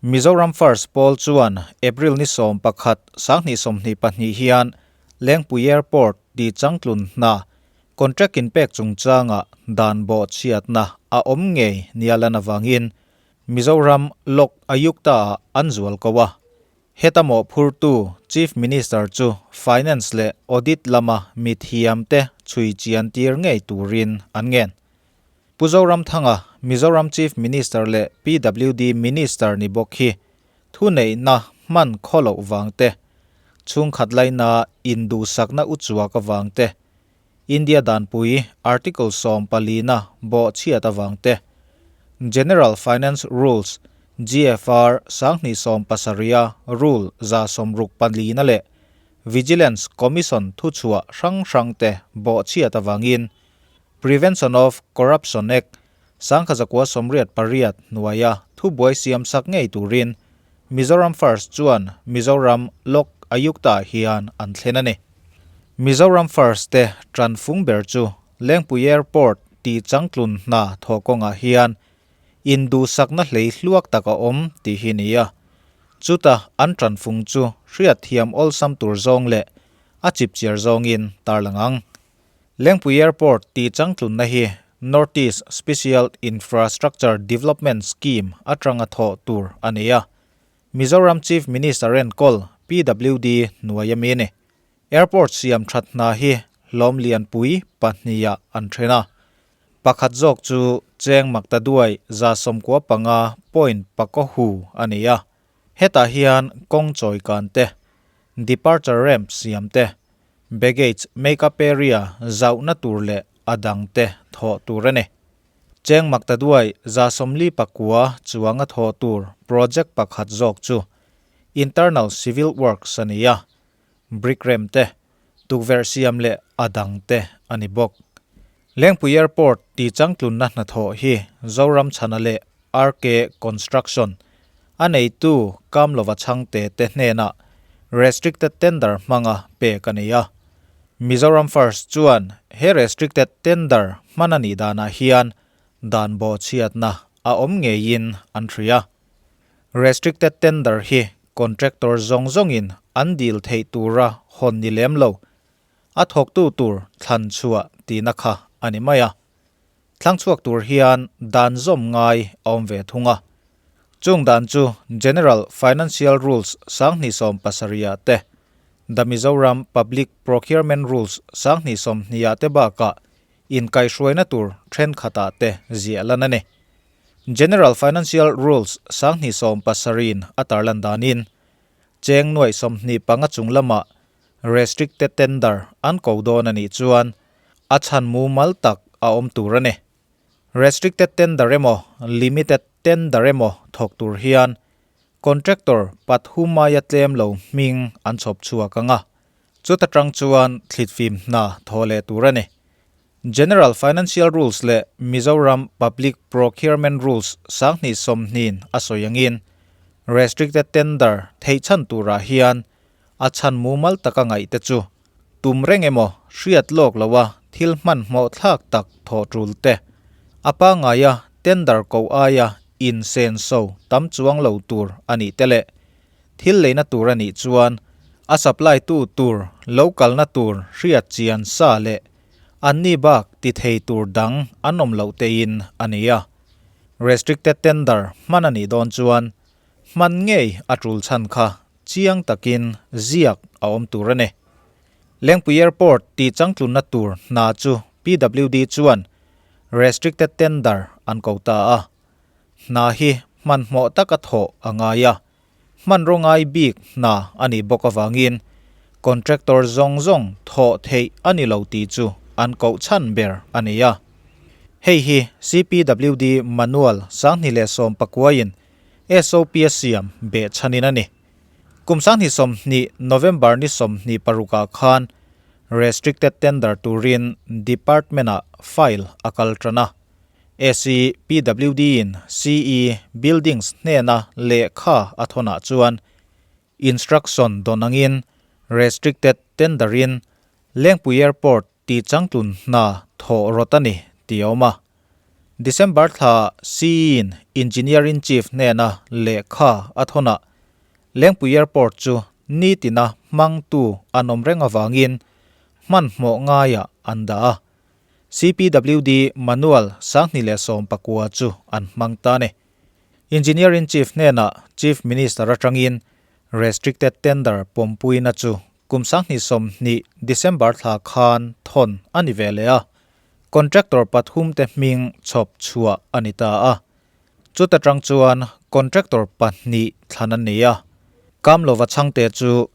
Mizoram First pawl chuan April ni 11, 2022 hian Lengpui Airport tih changtlun hna contract inpek chungchanga dan bawhchhiatna a awm ngei nia lan avangin Mizoram Lok Ayukta-ah an zual ko a. Heta mawhphurtu Chief Minister chu Finance leh Audit lama mithiamte chhui chian tir ngei turin an ngen. Pu Zoramthanga, Mizoram Chief Minister leh PWD Minister ni bawk hi thuneihna hman khaw loh vang te, chhungkhat laina induhsakna uchuak avang te, India danpui Article 14 na bawhchhiat avang te, General Finance Rules, GFR, 2017 a Rule 164 na leh Vigilance Commission thuchhuah hrang hrang te bawhchhiat avangin Prevention of Corruption Act, 1988 hnuaia thubuai siamsak ngei turin Mizoram First chuan Mizoram Lok Ayukta hian an thlen a ni. Mizoram First te tanfung ber chu Lengpui Airport tih changtlun hna thawh kawngah hian induhsakna hlei hluak tak a awm tih hi ni a. Chuta an tanfung chu hriatthiam awlsam tur zawng leh a chipchiar zawngin tarlang ang. Lengpui Airport tih changtlunna hi North East Special Infrastructure Development Scheme atanga thawh tur a ni a, Mizoram Chief Minister enkawl PWD hnuai ami a ni. Airport siam that hna hi hlawm lianpui pahniha an then a, pakhat zawk chu cheng maktaduai 95 point pakaw hu a ni a, hetah hian kawng chawi kan te, departure ramp siam te, Baggage make-up area zauhna tur leh a dang te thawh tur a ni. Cheng maktaduai 49 chuanga thawh tur project pakhat zawk chu Internal Civil Works a ni a, brick rem te, tukverh siam leh a dang te a ni bawk. Lengpui Airport tih changtlunna hnathawh hi Zoram chhana leh RK Construction a neitu Kamlova chhangte te hnenah restricted tender hmanga pek a ni a. Mizoram First chuan he restricted tender hman a nih danah hian dan bawhchhiatna a awm ngeiin an hria. Restricted tender hi contractor zawng zawngin an dil theih tura hawn ni lem lo, a thawktu tur thlan chhuah tihna kha a ni mai a. Thlang chhuak tur hian dan zawm ngai a awm ve thung a. Chung dan chu General Financial Rules 2070 ah te, The Mizoram Public Procurement Rules 2020 ah te bakah inkaihhruaina tur thenkhatah te ziah lan a ni. General Financial Rules 2070 in a tarlan danin cheng nuaih 25 chung lamah restricted tender an ko dawn a nih chuan a chhan mumal tak a awm tur a ni. Restricted tender emaw limited tender emaw thawk tur hian contractor pathumaia tlem lo hming an chhawp chhuak ang a, chuta tang chuan thlitfim hna thaw leh tur a ni. General Financial Rules leh Mizoram Public Procurement Rules 2020 a sawi angin restricted tender theih chhan turah hian a chhan mumal taka ngaih te chu tum reng emaw hriat lawk loa thil hmanhmawh thlak tak thawh tul te, a pangaia tender ko aia in senso tam chuang lo tur a nih te leh thil leina tur a nih chuan a supply tu tur lo kalna tur hriat chian sa leh anni bak ti thei tur dang an awm loh tein a ni a. Restricted tender hman a nih dawn chuan hman ngei a tul chhan kha chiang takin ziak a awm tur a ni. Lengpui Airport tih changtlunna tur hna chu PWD chuan restricted tender an ko ta a. Hna hi hmanhmawh taka thawh a ngai a, hmanraw ngai bik hna a nih bawk avangin contractor zawng zawng thawh theih a ni lo tih chu an koh chhan ber a ni a. Hei hi CPWD manual 2019 in SOP a siam beh chhanin a ni. Kum 2020 November ni 26 ah khan restricted tender turin department ah file a kal tan a. SE PWD in CE Buildings hnena lehkha a thawnah chuan instruction dawn angin restricted tender in Lengpui Airport tih changtlun hna thawh rawt a ni tih a awm a. December thla CE-in Engineer-in-Chief hnena lehkha a thawnah Lengpui Airport chu nitina hmangtu an awm reng avangin hmanhmawh ngaiah an dah a. CPWD manual 2019 chu an hmang ta a ni. Engineer-in-Chief hnenah Chief Minister atangin Restricted Tender pawmpuina chu kum 2020 December thla khan thawn a ni ve leh a, contractor pathumte hming chhawp chhuah a ni ta a. Chuta tang chuan contractor pahnih thlan an ni a. Kamlova chhangte chu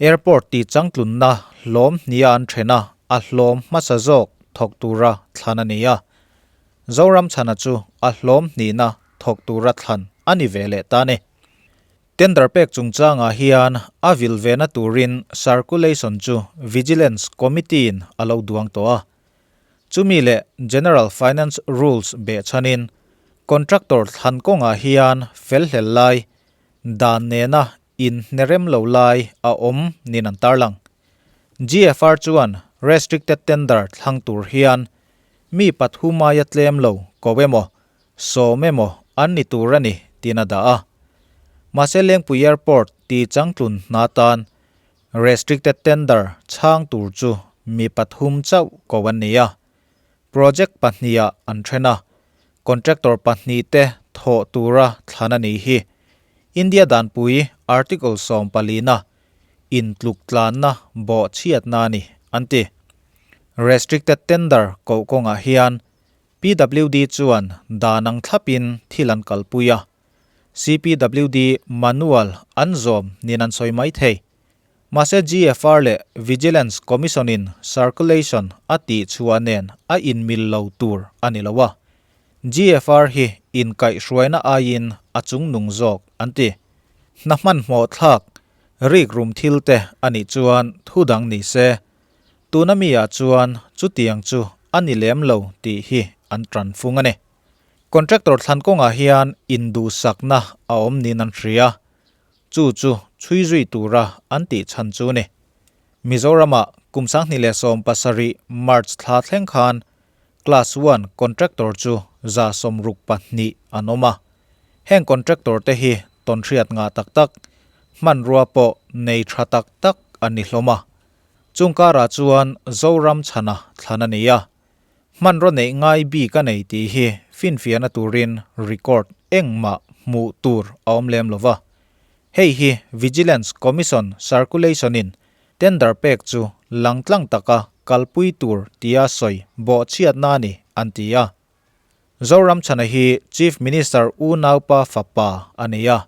airport tih changtlunna hlawm hnia an then a, a hlawm hmasa zawk thawk tura thlan a ni a. Zoramchhana chu a hlawm hnihna thawk tura thlan a ni ve leh ta a ni. Tender pek chungchangah hian a vil vena turin circulation chu Vigilance Committee-in a lo duang tawh a. Chumi leh General Finance Rules behchhanin contractor thlan kawngah hian felhlel lai, dan nena inhnerem lo lai a awm niin an tarlang. GFR chuan restricted tender thlang tur hian mi pathum aia tlem lo ko emaw Sawm emaw an ni tur a ni tiin a dah a. Mahse Lengpui Airport ti changtlun hna tan restricted tender chhang tur chu mi pathum chauh ko an ni a. Project pahniha an then a, contractor pahnih te thawh tura thlan a nih hi. India danpui Article 14 na intluk tlanna bawhchhiatna a ni an ti. Restricted tender koh kawngah hian PWD chuan dan ang thlapin thil an kalpui a, CPWD manual an zawm niin an sawi mai thei. Mahse GFR leh Vigilance Commission-in circulation a tih chhuah nen a inmil lo tur a ni lo a, GFR hi inkaihhruaina aiin a chungnung zawk an ti. Hna hmanhmawh thlak rikrum thil te a nih chuan thu dang ni se, Tuna mi ah chuan chutiang chu a ni lem lo tih hi an tan fung a ni. Contractor thlan kawngah hian induhsakna a awm niin an hria. Chu chu chhui zui tura an tih chhan chu ni. Mizoramah kum 2017 March thla thleng khan Class One contractor chu 62 an awm a. Heng contractor te hi tawnhriat ngah tak tak, hmanrua pawh nei tha tak tak an ni hlawm a. Chung karah chuan Zoram chhana thlan a ni a, hmanraw neih ngai bik a nei tih hi finfiahna turin record engmah hmuh tur a awm lem lo va. Hei hi Vigilance Commission Circulation-in tender pek chu langtlang taka kalpui tur tia sawi bawhchhiatna a ni an ti a. Zoram chhana hi Chief Minister unaupa fapa a ni a,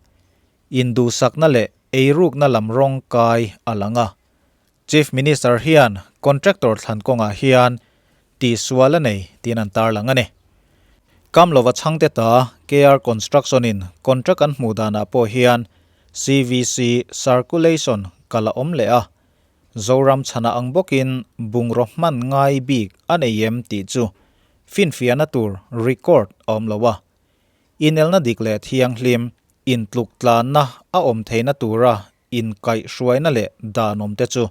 induhsakna leh eirukna lam rawng kai a lang a. Chief Minister hian contractor thlan kawngah hian tihsual a nei tiin an tarlang a ni. Kamlova chhangte ta KR Construction-in contract an hmuh danah pawh hian CVC circulation kal a awm leh a, Zoram chhana ang bawkin bungraw hman ngai bik a nei em tih chu finfiahna tur record a awm lo a. Inelna dik leh thianghlim, intluk tlanna a awm theihna tura inkaihhruaina leh danawm te chu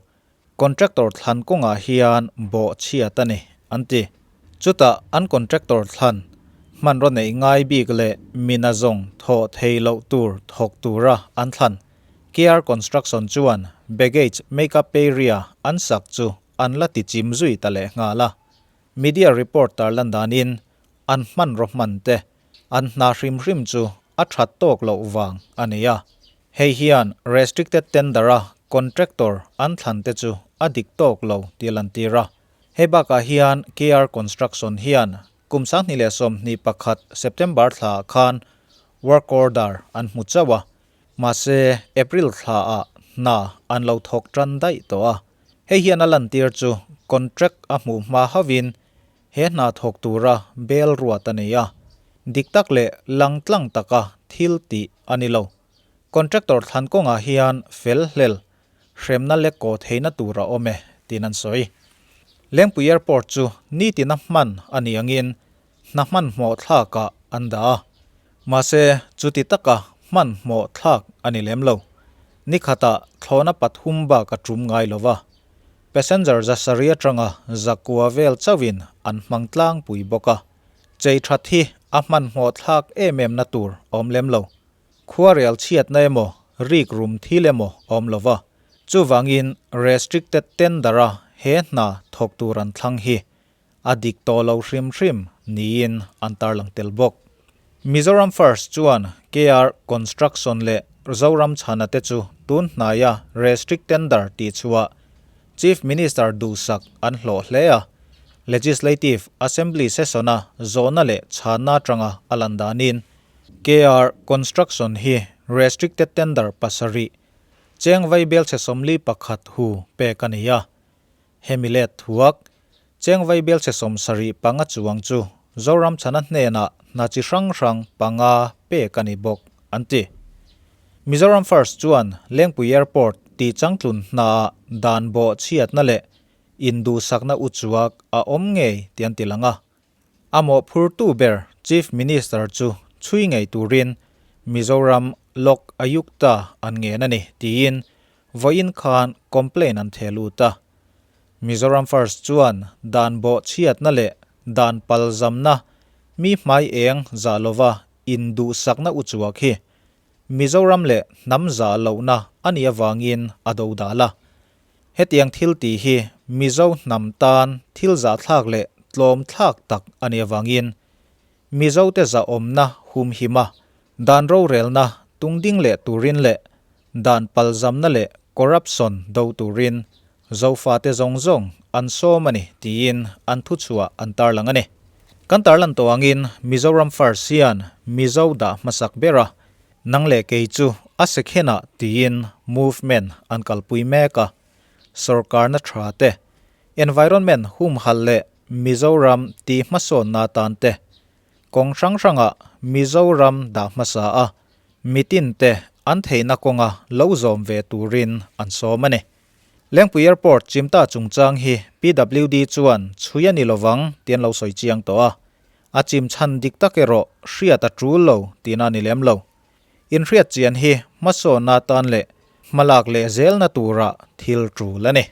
contractor thlan kawngah hian bawhchhiat a ni, an ti. Chutah an contractor thlan hmanraw neih ngai bik leh mina zawng thawh thei loh tur thawk tura an thlan KR Construction chuan baggage make-up area an sak chu an la ti chim zui ta leh nghal a. Media report tarlan danin an hmanraw hman te an hna hrim hrim chu a that tawk loh vang a ni a. Hei hian restricted tender-a contractor an thlan te chu a dik tawk lo tih a lantir a. Hei bakah hian KR Construction hian kum 2021 September thlaah khan work order an hmu chauh a, mahse April thlaah hna an lo thawk tan daih tawh a. Hei hian a lantir chu contract a hmuh hma hauhin he hna thawk tura bel ruat a nei a, dik tak leh langtlang taka thil tih a ni lo. Contractor thlan kawngah hian fel hlel hremna lek kaw theihna tur a awm e, tiin an sawi. Lengpui Airport chu nitina hman a nih angin hna hmanhmawh thlakah an dah a, mahse chuti taka hmanhmawh thlak a ni lem lo. Nikhatah thlawhna pathum bak a tum ngai lo va, passenger 700 atanga 900 vel chauhin an hmang tlangpui bawk a. Chei that hi a hmanhmawh thlak em em na tur awm lem lo. Khuarel chhiatna emaw rik rum thil emaw awm lo va, chuvangin restricted tender-a he hna thawk tur an thlang hi a dik tawh lo hrim hrim niin an tarlang tel bawk. Mizoram First chuan KR Construction leh Zoram Chhana te chu tun hnaia restrict tender tih chhuah Chief Minister duhsak an hlawh hle a, Legislative Assembly session-a zawhna leh chhanna atanga a lan danin KR Construction hi restricted tender pasarih cheng vaibelchhe 41 hu pek a ni a. Hemi let thuak, cheng vaibelchhe 75 chuang chu Zoram chhana hnenah hna chi hrang hrang panga pek a ni bawk, an ti. Mizoram First chuan Lengpui Airport tih changtlun hnaah dan bawh chhiatna leh induhsakna uchuak a awm ngei tih an ti lang a. A mawhphurtu ber Chief Minister chu chhui ngei turin Mizoram Lok Ayukta an ngen a ni tiin vawiin khan complaint an theh lut a. Mizoram First chuan dan bawh chhiatna leh dan palzamna mi hmai eng zah lova induhsakna uchuak hi Mizoram leh hnam zah lohna a nih avangin a do dal a. Hetiang thil tih hi Mizo hnam tan thil zahthlak leh tlawmthlak tak a nih avangin Mizote zahawmna humhima dan rorelna tungding leh turin leh dan palzamna leh corruption do turin Zofate zawng zawng an sawm a ni tiin an thuchhuah an tarlang a ni. Kan tarlan tawh angin Mizoram First hian Mizo dah hmasak ber a, nang leh kei chu a sekhenah tiin movement an kalpui mek a. Sorkarna tha te, environment humhalh leh Mizoram tih hmasawnna atan te, kawng hrang hrangah Mizoram dah hmasa a, mitin te an theihna kawnga lo zawm ve turin an sawm a ni. Lengpui Airport chimta chungchang hi PWD chuan chhui a ni lovang tih an lo sawi chiang tawh a, a chim chhan dik tak erawh hriat a tul lo tihna a ni lem lo. Inhriat chian hi hmasawnna atan leh hmalak leh zelna tura thil tul a ni.